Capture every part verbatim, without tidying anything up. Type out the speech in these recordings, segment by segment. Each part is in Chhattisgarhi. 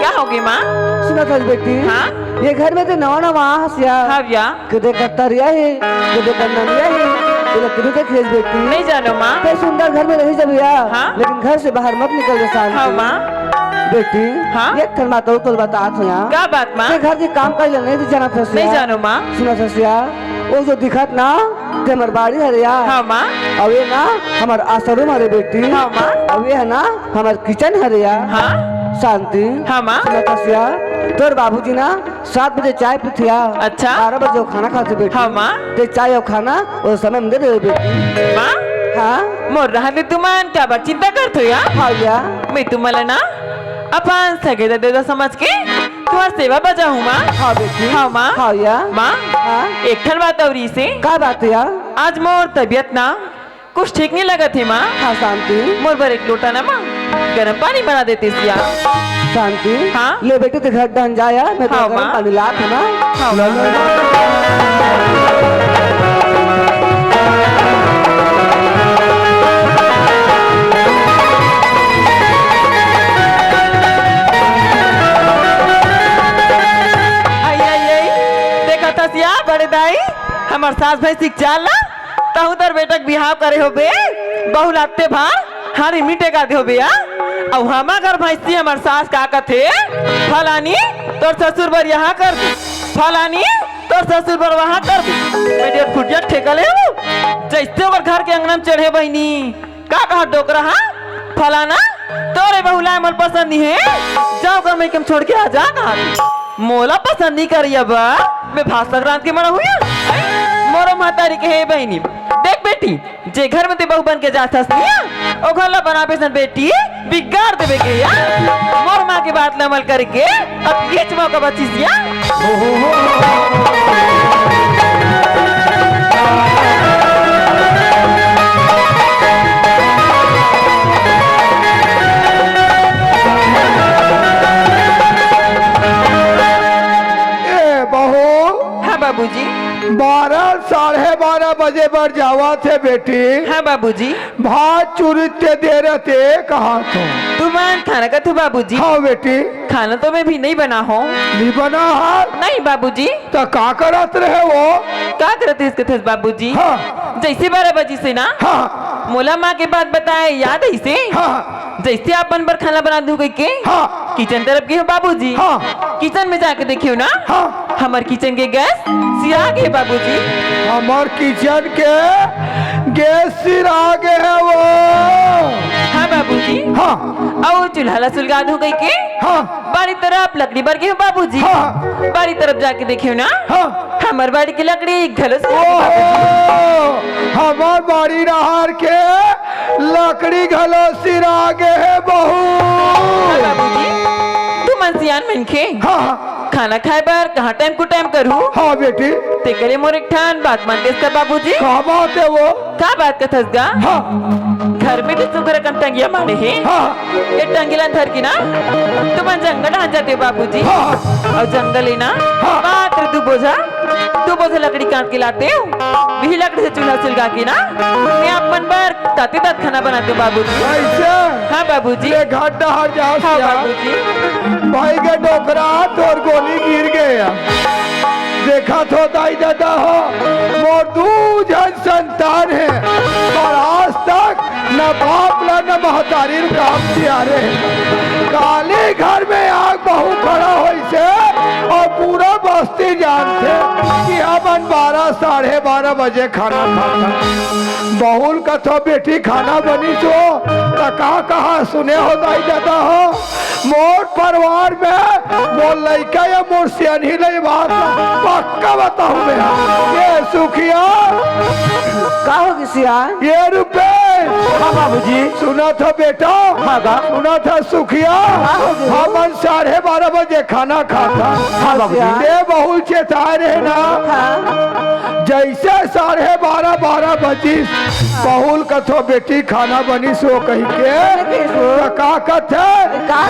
का होगे माँ? सुनत हस बेटी? हाँ? ये घर में तो नवा नवा आए हस या। हाँ भैया। कदे कत्तरिया हे, कदे कन्नरिया हे, तेला कदे तक हेज बेटी। नहीं जानो माँ। ते सुंदर घर में रही जब या, हाँ? लेकिन घर से बाहर मत निकल जा शांति। हाँ माँ। बेटी, हाँ? एक ठन बात अउ तोला बतात हों या। का बात माँ? ते घर के काम काज ला नहीं जानत हस या। नहीं जानो माँ। सुनत हस या, वो जो दिखत ना, ते हमर बाड़ी हरे या। हाँ माँ। अउ ये ना हमर आश्रम हरे बेटी। हाँ माँ। अउ ये हे ना हमर किचन हरे या। हाँ। शांति। हाँ माँ। सुनत हस या, तोर बाबूजी ना सात बजे चाय पीथे या। अच्छा। बारह बजे वो खाना खाथे बेटी। हाँ माँ। ते चाय अउ खाना वो समय में दे देबे बेटी। माँ। हाँ। मोर रहन ले तुमन का बर चिंता करत हो या? हाँ या। मैं तुमन ला ना अपन सगे ददा समझ के तुम्हार सेवा बजाहूँ माँ। हाँ बेटी। हाँ माँ। हाँ या। माँ। हाँ। एक ठन बात अउ रहिसे। का बात या? आज मोर तबीयत ना कुछ ठीक नहीं लगत हे माँ। हाँ शांति। मोर बर एक लोटा ना माँ गरम पानी बना देतिस या। शांति। हाँ? ले बेटी, ते घर डहन जा या, मैं तो हाँ, गरम माँ। पानी लात हों ना। हाँ, माँ। आई, आई, आई, देखत हस या बड़े दाई, हमर सास भैंसी के चाल ला। तहूँ तोर बेटा के बिहाव करे होबे, बहू ला अत्ते भार हाड़ी मीठे का दे होबे या। अउ हमर घर भैंसी हमर सास का कथे, "फलानी, तोर ससुर बर यहाँ कर दे, फलानी, तोर ससुर बर वहाँ कर दे।" बेटी फुटिया ठेका ले हो, जैसे ओकर घर के अंगना में चढ़े बहिनी, का कहा डोकरा, हाँ? फलाना, तोरे बहू ला मोला पसंद नहीं हे, जा ओकर मइके म छोड़ के आ जा, कहा। मोला पसंद नहीं करिया बा, मैं भात साग रांध के मरा हुई। मोरो महतारी के हे बहिनी, देख बेटी, जे घर में ते बहू बन के जात हस निया, ओ घर ला बनाबे सन बेटी, बिगाड़ देबे के या। मोर माँ के बात ला अमल करके अब ये मौका बचिस या। ए बहू। हाँ बाबूजी। बारह, साढ़े बारह बजे बर जावत हे बेटी। हाँ बाबूजी। भात चुरित के दे रहते कहा तो। तुमन खाना खाथो बाबूजी? हाँ बेटी। खाना तो मैं भी नहीं बना हो। नहीं बना है? नहीं बाबूजी। तो का करत रहे वो? का करत रहिस कथस बाबूजी? हाँ। जैसे बारह बजे से ना, हाँ। मोला माँ के बात बताए याद है से? हाँ। जैसे अपन बर खाना बना दूँ कह के, हाँ। किचन तरफ गे हो बाबूजी। हाँ। किचन में जाके देखियो ना, हाँ। हमर किचन के गैस सिरा गे बाबूजी। हमर किचन के गैस सिरा गे है वो। हाँ बाबूजी। हाँ। अउ चूल्हा ला सुलगा दूँ कह के, हाँ। बाड़ी तरफ लकड़ी बर गे हो बाबूजी। हाँ। बाड़ी तरफ जाके देखियो ना, हाँ। हमर बाड़ी के लकड़ी घलो सिरा गे बाबूजी। ओ, हमर बाड़ी डहर के लकड़ी घलो सिरा गे हे बहू। हाँ बाबूजी, तुमन सियान मनखे। हाँ, हाँ। खाना खाए बर कहाँ टाइम कुटाइम करहू? हाँ बेटी। तेकरे मोर एक ठन बात मान देस का बाबूजी? का बात है वो? का बात कथस गा? हाँ। घर में तो सुघर अकन टंगिया माढ़े हे। हाँ। ये टंगी ला धर के ना, तुमन जंगल डहन जाते हो बाबूजी। हाँ। अउ जंगल हे ना, हाँ। मात्र दू बोझा, दू बोझा लकड़ी काट के लाते हो। वही लकड़ी से चूल्हा सुलगा के ना, मैं अपन बर ताते तात खाना बनाते हो बाबूजी। ऐसे? हाँ बाबूजी। ले घर डहर जा हाँ सिया। बाबूजी। भाई के डोकरा तोर गोली गिर गया। देखत हो दाई ददा हो, मोर दू झन संतान हे, पर आज तक न बाप ला न महतारी ल काम सियारे। काली घर में आग बहू खड़ा होइसे अउ पूरा बस्ती जानथे कि हमन बारह, साढ़े बारह बजे खाना खाथन। बहू ल कथो बेटी खाना बनिस हो, त का कहा सुने हो दाई ददा हो? मोर परिवार में मोर लइका या मोर सियनही ल ये बात ला पक्का बताहूँ मैं। ये सुखिया। का होगे सियान? ये रुपेश। हाँ बाबूजी। सुनत हस बेटा? हाँ गा। सुनत हस सुखिया? का होगे? हमन साढ़े बारह बजे खाना खाथन। हाँ बाबूजी। ये बहू ल चेताए रहे ना। हाँ। जैसे साढ़े बारह, बारह बजिस, बहू ल कथो बेटी खाना बनिस हो कहि के, त का कथे?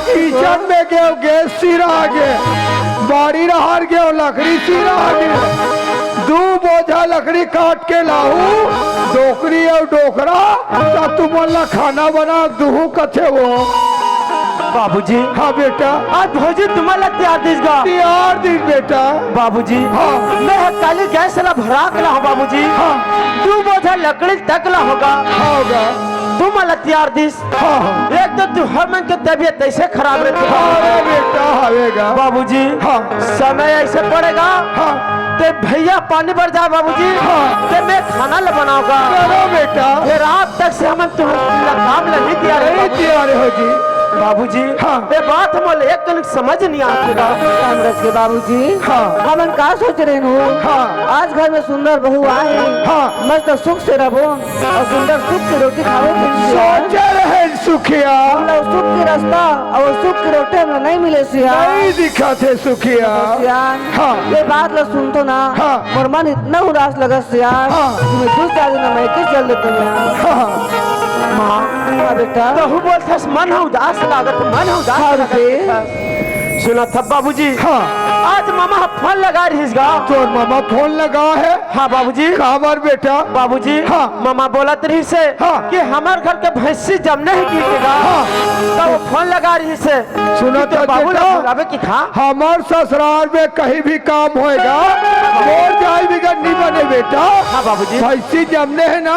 किचन में गेंव, गैस सिरा गे, बाड़ी डहर गेंव, लकड़ी सिरा गे। दू बोझा लकड़ी काट के लाहू, डोकरी अउ डोकरा, त तुमन ला खाना बना दूहूं कथे वो। बाबूजी। हाँ बेटा। आज भौजी तुमन ला तियार दिस गा। तियार दिस बेटा। बाबूजी। हाँ। मैं ह काली गैस ला भरा के लाहूं बाबूजी। हाँ। दू बोझा लकड़ी तक लाहूं गा। हाँ गा। तुमन ला तियार दिस। हाँ, हाँ। एक तो तुंहर मन के तबीयत अइसे खराब रहिथे। अरे बेटा, हवे गा। बाबूजी, हाँ। समय अइसे पड़े गा। हाँ। ते भैया पानी बर जाय बाबूजी। हाँ। ते मैं खाना ल बनावं गा। करो बेटा। ये रात तक से हमन तुंहर काम ल नइ तियार हे नहीं बाबूजी। तियार हो जी। बाबूजी, हाँ। ये बात हमन ल एक कनिक समझ नइ आत हे गा। रामरस के बाबूजी, हाँ। हमन का सोच रहे हो? हाँ। आज घर में सुंदर बहू आए। हाँ। मस्त सुख से रहो। अउ सुंदर सुख के रोटी खावे के इंतजार। सोचे रहे सुखिया। मतलब सुख के रास्ता अउ सुख के रोटी हमला नइ मिले सियान। नइ दिखत हे सुखिया। सियान, हाँ। ये बात ला सुनथों ना, हाँ। मोर मन इतना उदास लगत सियान, हाँ। कि मैं दू चार दिन में के चल देथों यार। हाँ। माँ। हाँ बेटा। तहूँ बोलथस मन ह उदास लागत, मन ह उदास हाँ लागत बे। बेटा। सुनत हस बाबूजी। हाँ। आज ममा ह फोन लगा रहिस गा। तोर ममा फोन लगा हे? हाँ बाबूजी। काबर बेटा? बाबूजी, हाँ। ममा बोलत रहिस हे हाँ। कि हमर घर के भैंसी जमने हे कि गा। हाँ। त वो फोन लगा रहिस हे। सुनत हस बाबू ला बेटा? बुलावे कि हाँ। हमर ससुराल में कहीं भी काम होय गा, मोर जाय बिगर नइ बने बेटा। हाँ बाबूजी। भैंसी जमने हे ना,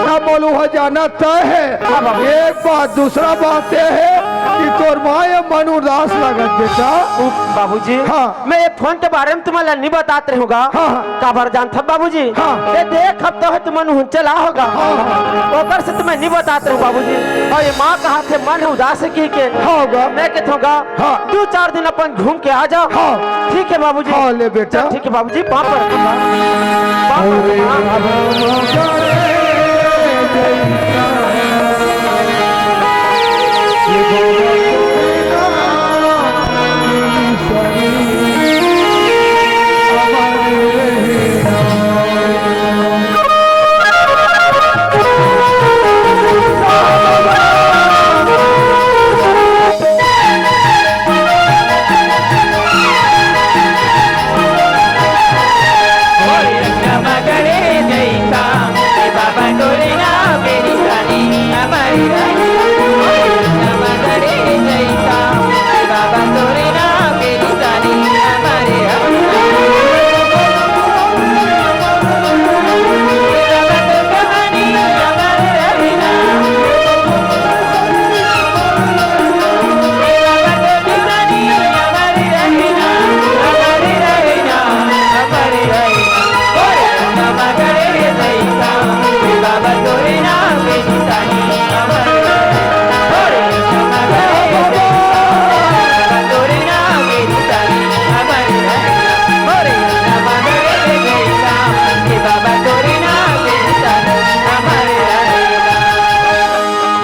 ना बोलू ह जाना तय हे। हाँ बाबूजी। एक बात, दूसरा बात ये हे कि तोर माँ ये मन उदास लागत बेटा। उ, बाबूजी। हाँ। मैं ये फोन के बारे में तुमन ला नइ बतात रहे हंव गा। हाँ, हाँ। काबर जानथव बाबूजी? हाँ। ये देख, अब तो हे तुमन हुन चला होगा। हाँ, हाँ। ओकर से तुमन नइ बतात रहे हंव बाबूजी। अउ ये माँ कहत हे मन उदास हे कि के। हाँ गा। मैं कथों गा। हाँ। दू चार दिन अपन घूम के आ जाव। हाँ। ठीक हे बाबूजी। हाँ, ले बेटा। चल, ठीक हे बाबूजी, पाँव परथों। पाँव परथों।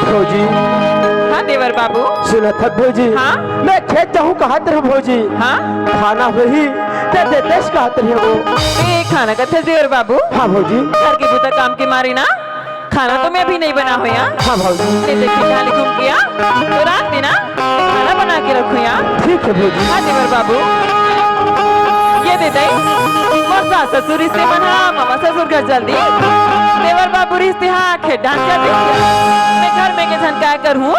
भौजी। हाँ देवर बाबू। सुनत हस भौजी? हाँ? मैं खेत जाहूँ कहत रहेंव भौजी। हाँ? खाना होही, ते देतेस कहत रहेंव वो। ए, खाना कथे देवर बाबू? हाँ भौजी। घर के बुता काम के मारे ना, खाना तो मैं अभी नइ बनाहूँ यार। हाँ भौजी। ते देखी खाली घूम के आ, तो रात दिन ना खाना बना के रखहूँ यार। ठीक हे भौजी। हाँ देवर बाबू, ये दे दे, मोर सास ससुर रिहिस हे मन हा, ममा ससुर घर चल दिस। देवर बाबू रिहिस हे हाँ, खेत डाहर चल दिस। मैं घर में के झन काय करहूँ,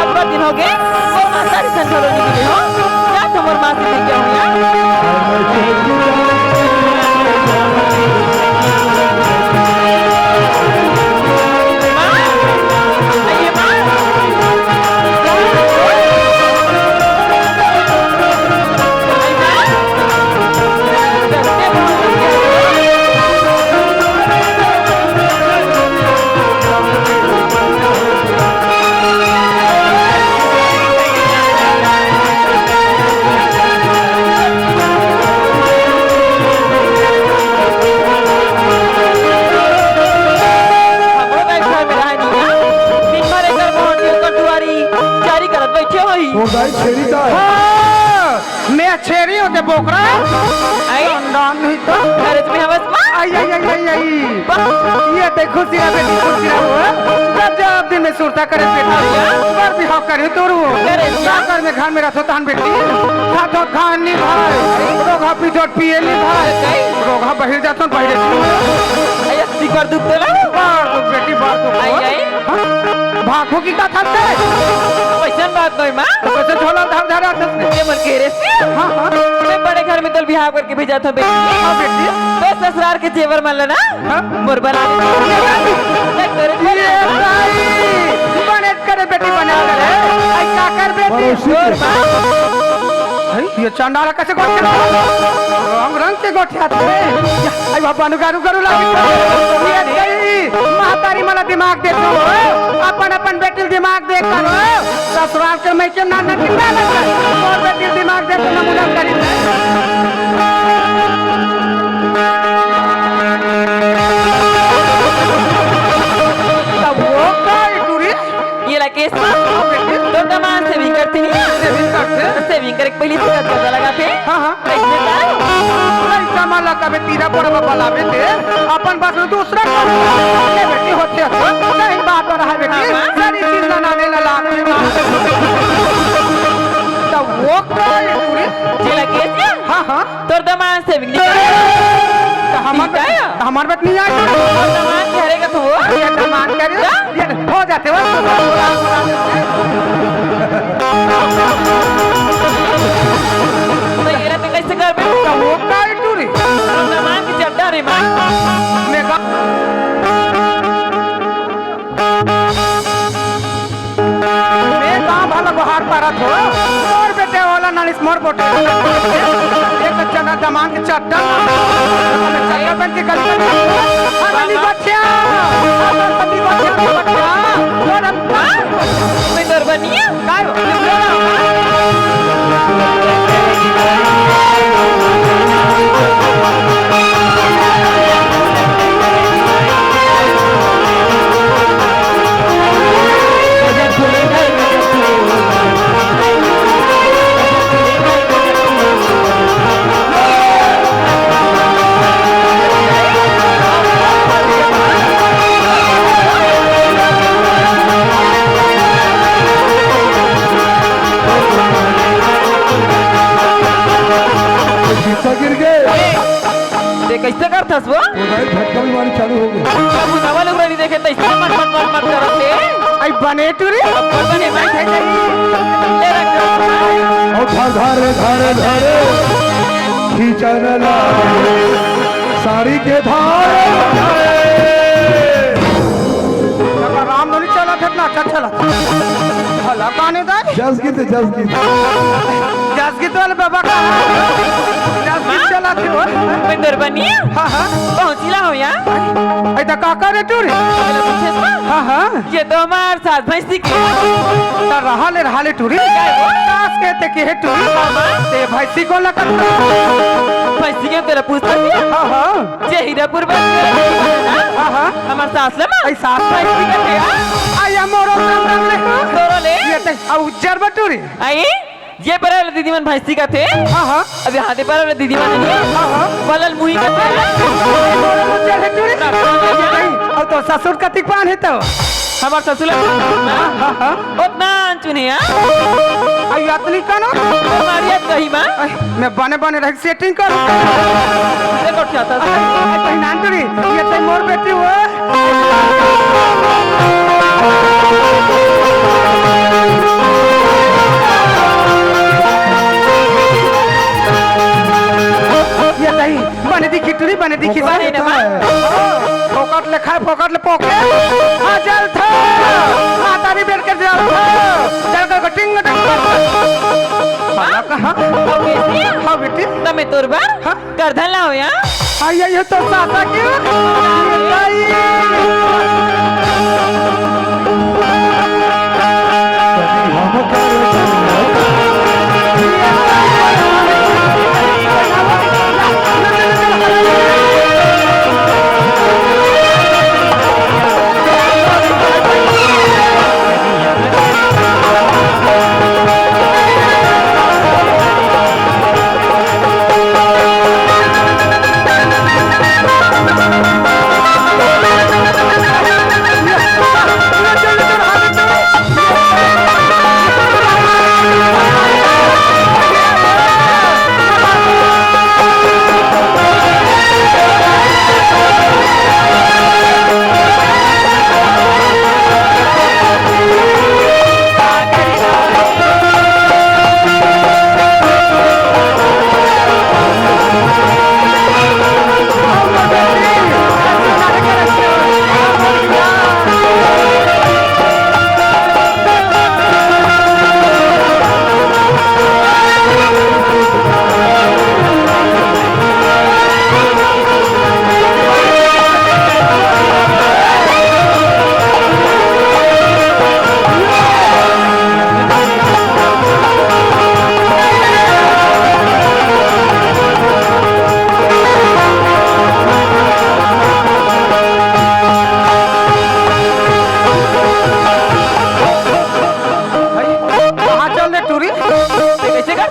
अब्बड़ दिन होगे, मोर माता रिहिस हे घलो नइ मिले हों। जाथों मोर मासी कहि के आहूँ यार। हमरो दाई घर में रहय नइ हे। दिन भर एकर मोहन के ओकर दुआरी जारी करत बइठे होही। तोर दाई छेरी दाई। हाँ। मैं छेरी हों ते बोकरा। आई। चंडाल नहीं तो। घरे में हवस मा। आई, आई, आई, आई, आई। ये ते खुशी रहा बेटी, खुशी रहा हो। गजब दिन में सुरता करे बेटी। हाँ। बर बिहाव करे तोर। करे का? का कर में घर में रथो तान बेटी। खाथो खान नहीं भाई। रोगहा पीथो पिए नहीं भाई। रोगहा बहिर जाथो बहिरे। अरे, सिकर दुख तो ना। बार दुख बेटी, बार दुख। आई, आई। हाँ? भागो की का था ते? वैसन बात नहीं, माँ। तो कैसे झोला धर धर आते थे? ये मन के रे से। हाँ, हाँ। मैं बड़े घर में तोला बिहाव करके भेजा था, बेटी। हाँ, बेटी। तो ससुराल के जेवर मन ला ना, हाँ? मोर बना दे। ये दाई, बने करे बेटी, बने करे। आई का कर बेटी? पड़ोसी के। तोर माँ। अरे, ये चंडाल कैसे गोठिया? रंग रंग के गोठिया थे। आई बाबा, नु गारू गारू लागे। ये दाई, महतारी मन ला दिमाग दे तू। अपन अपन बेटी ला दिमाग दे करो। ससुराल के मैं के नाना कितना लगा। और बेटी ला दिमाग दे तो नमूना करी। तब वो का टूरी? ये ला केस मा? हाँ, बेटी। तो दमांद सेविंग करती नहीं है? सेविंग करते। सेविंग करे के पहले से गजगजा लगाते। हाँ, हाँ। कैसे का? लइका मन ला कबे तीरा पर बलाबे ते, अपन बस में दूसरा कर ले बेटी होते हो। नहीं बात हो रहा है बेटी। हाँ, हाँ। सारी चीज ला नाने ला ला। तो वो का ये टूरी? ये ला केस या? हाँ, हाँ। तोर दमांद सेविंग नहीं करे। तो हमार ठीक है। तो हमार बात नहीं आए। तोर दमांद के हरे का तो हो। ये दमांद करे। का? ये हो जाते हो। तो ये रहते कैसे कर बे? तो वो का टूरी? तोर दमांद की चड्डा रे माँ। मैं का मैं गाँव भला गोहार पारत हो। मोर बेटे वाला नानिस मोर बोटे। एक जना दमांद के चट्टा। चट्टा बन के गल कर। हमारी बच्चा। हमारी बच्चा, बच्चा। तोर हम मैं तोर बनिया। काय हो? गिर गए। ते कैसे करथस वो? वो भाई झटका बीमारी चालू हो गई। अब उनावा लोग रही देखे तो इसमें मत, मत, मत, मत करत हे। आई बने टूरी। बने भाई, भाई, भाई। ले रख। और धर, धर, धर, धर। खींचन ला। साड़ी के धार। राम धोनी चला था ना, अच्छा चला। भला काने दाई। जस गीत, जस गीत। जस गीत वाले बाबा का। जस गीत चला थे वो। मैं दरबनिया? हाँ, हाँ। पहुँची ला हो या? ऐ तो का करे टूरी? हाँ, हाँ। ये तो हमार सास भैंसी के। तो रहा ले, रहा ले टूरी। काय वो? सास कहते के है टूरी। हाँ, हाँ। ते भैंसी को लगा। भैंसी के तेरा पूछता है? हाँ, हाँ। जे हीरापुर बस के। हाँ, हाँ। हमार सास ले माँ। ऐ सास भैंसी के थे, हाँ? आया मोरो दम दम ले। तोरो ले। ये ते, आ उज्जर बटूरी। आई? ये पर वाला दीदी मन भैंसी का थे। हाँ, हाँ। अब यहाँ दे पर वाला दीदी मन नहीं है। हाँ, हाँ। वलल मुही का थे। और तो ससुर का तिकपान है तो। हमार ससुर ला हाँ, हाँ, हाँ। उतना अनचुन है, हाँ? आई अतली का ना? हमारी याद कही माँ। आई, मैं बने बने रह setting कर। देखो क्या था? आई, आई, आई, नान टूरी, ये तो मोर बेटी हुआ। ये नहीं, बने दिखी टूरी, बने दिखी। बने ना, माँ। फोकट ले खाए, फोकट ले पोके। आ, जल था। आ, तारी बेर के जल था। जल कर टिंग टिंग। हाँ, हाँ। हाँ, बेटी। तमे तोर बर हाँ। करधन लाओ या। हाँ, ये, ये तो सासा की।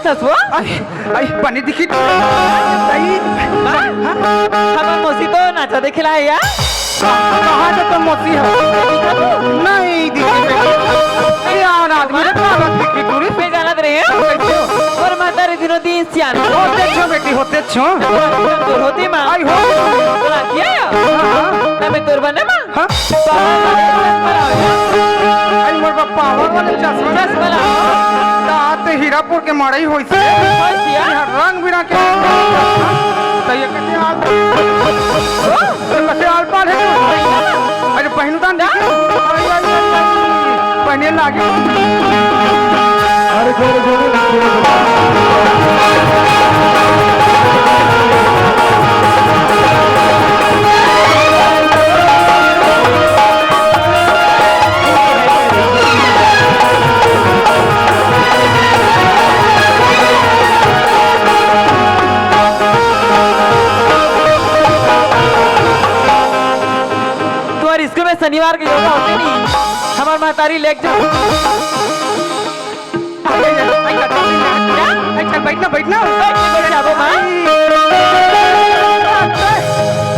ससुआ? आई, आई, बने दिखी। आई, हाँ? हाँ? हमर मौसी तो नाचा देखे ला हे या? कहाँ से तो मौसी है? नहीं दिखी बेटी। सियान आदमी रे, पागल दिखी टूरी। मैं जानत रहे हूँ। कैसे हो? और माता रे दिनों दिन सियान। होते छो बेटी, होते छो। कमजोर होती माँ। आई हो। तो ना किया? हाँ, हाँ। ना मैं तोर बने माँ। हाँ? पावर वाले चश्मा लाओ। अरे मोर बाप, पावर वाले चश्मा। चश्मा लाओ। ता ते हीरापुर के मड़ई होइस हे। होइस हे। यहाँ रंग बिरंग के। तो ये कैसे आल, ये कैसे आल पाल है? अरे बहिन दान देखो। अरे, अरे, अरे, अरे, पहने लागे। अरे, जोरे, जोरे। तुम्हारे स्कूल में शनिवार के योगा होते नहीं, हमार महतारी लेके जाओ। अरे, अरे, अरे, अरे, अरे, चल, बैठ ना, बैठ ना। बैठ के बैठ जाबो, माँ।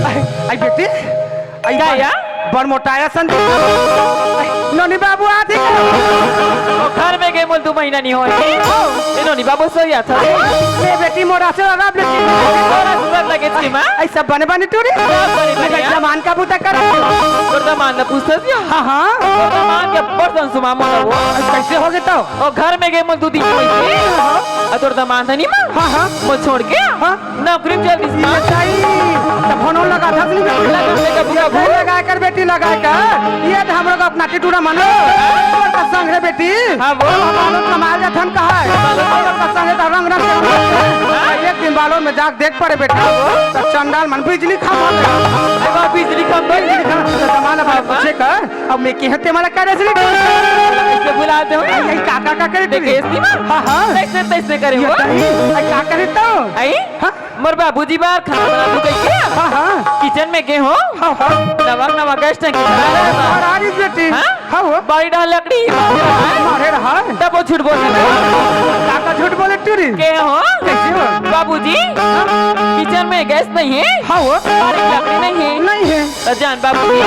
आई, आई बेटी, आई क्या बड़, या? बड़ मोटाया सन। नोनी बाबू आथे। ओ, घर में गए मोल दू महीना नहीं होए। ए, नोनी बाबू सोया था। ए बेटी मोरा से आराम लेके। मोरा से लगे थी, माँ। ऐसा बने बने टूरी। सब बने बने, मैं हाँ। जमान का बूता कर। तोर दमान ना पूछता दियो। हाँ, हाँ। तोर दमान के बड़ संसुमा मोला वो। कैसे हो गए तो? ओ घर में गए मोल दू दिन होई थी। हाँ। आ तोर दमान था नहीं माँ। हाँ, हाँ। मोल छोड़ के। हाँ। नौकरी में चल दिस ये माँ। सही। तो फोन लगा था नहीं बेटी? लगा, लगा, बुआ, ये बुआ। लगा कर बेटी लगा कर। ये तो हम लोग अपना टिटूरा मानो। और का संग रे बेटी। हाँ, वो। हम लोग कमाल जाथन कहा है। हाँ, वो। और का संग है तो रंग रंग के हम लोग हैं। हाँ। एक दिन बालों में जाके देख पड़े बेटा, तो चंडाल मन बिजली खंभा पे। अरे वाह, बिजली खंभा। बिजली खंभा, तो जमाना भाई पूछे कर, अब मैं के हते मला करे से नहीं। कैसे बुला दे हो? आई, आई, का, का, का करे देखे तू? इसकी माँ? हाँ, हाँ। कैसे, कैसे करे ये वो? तही, आई, का करे तो? आई? हाँ? मोर बाबूजी बार खाना बना दू कह के? हाँ, हाँ। किचन में गए हो? हाँ, हाँ। नवा, नवा गैस टंकी भरा रहा था। और आ रही बेटी। हाँ? हाँ, वो। बड़ी डाल लकड़ी। मारे रहा। तब वो झूठ बोले। का, का झूठ बोले टूरी? के हो? कैसे हो? बाबूजी, हाँ? किचन में गैस नहीं है? हाँ वो। और एक लकड़ी नहीं है? नहीं है। तो जान बाबूजी।